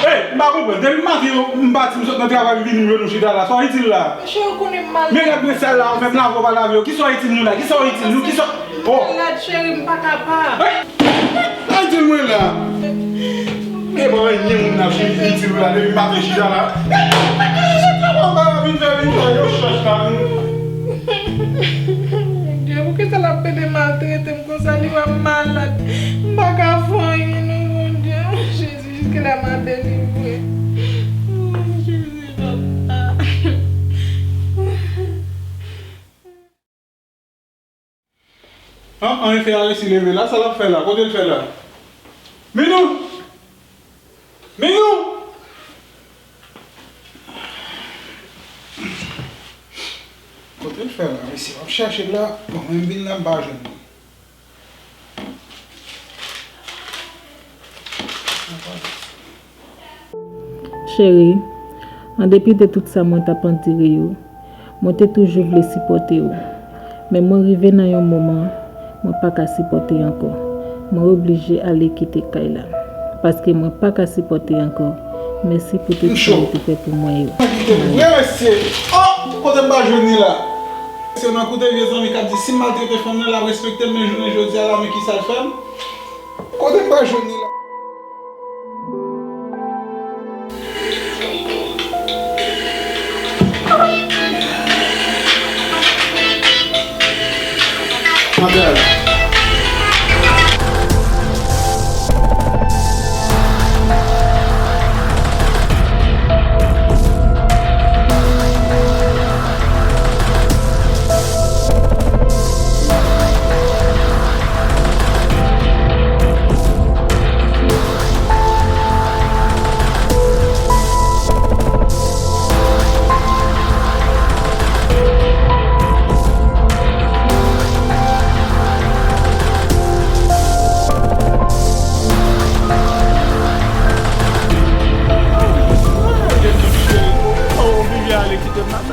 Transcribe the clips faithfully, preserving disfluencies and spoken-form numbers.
Hey, m pa konprann. Depi maten, m pati, m sot nan travay, m vini, m jwenn nou chita la. Sa w itil la? Cheri, ou konnen m malad. Men gad mwen sal la, ou menm lave, ou pa lave yo. Kisa w itil nou la? Kisa w itil nou? Kisa w... Oh! M malad, cheri, m pa kapab. Hey! Sa itil mwen la? E bon, men nyen moun ap itil la, depi maten chita la. Vin fè, vin fè yon chans la, vin. Bondye, poukisa l ap pede maltrete m konsa? Li wè m malad. M pa ka fè anyen non, Bondye. Jezi, jiske la m a delivre. Jezi, papa. An, an, fè a resi leve la, sa l ap fè la? Kote l fè la? Minou! Minou! Kote l fè la? Mesye, m ap chèche l la. Bon, mwen m vin la, m pa jwenn li. Cheri, an depi de tout sa mwen t ap andire yo, mwen te toujou vle sipòte w. Men mwen rive nan yon moman, mwen pa ka sipòte ankò. Mwen oblije ale kite kay la. Paske mwen pa ka sipòte ankò. Mèsi pou tout sa ou te fè pou mwen yo. Kite m vre, mesye. Oh, kote m pa jwenn li la? Mesye, nan koute vye zanmi k ap di, si m maltrete fanm nan, l ap respekte m, men jounen jodi a la, men kisa l fè m? Kote m pa jwenn li la? Anbèl.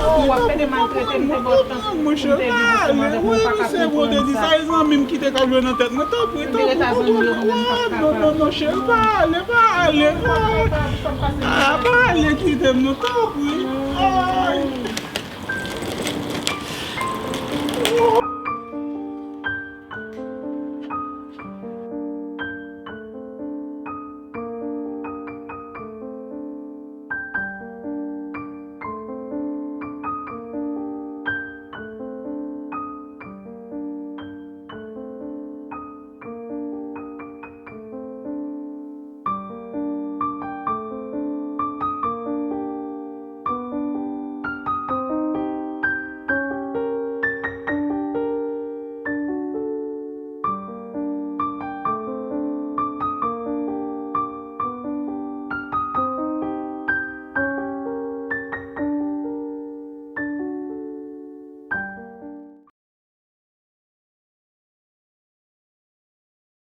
Ou ap pede maltrete m, te ba w chans pou m te viv ansanm avèk ou, ou pa ka konprann sa. Sa e zanmi m ki te ka jwe nan tèt mwen, tanpri, tanpri, tanpri. Non, non, non, cheri, pa ale, pa ale, pa ale. Ah, pa ale kite m non, tanpri. Ah.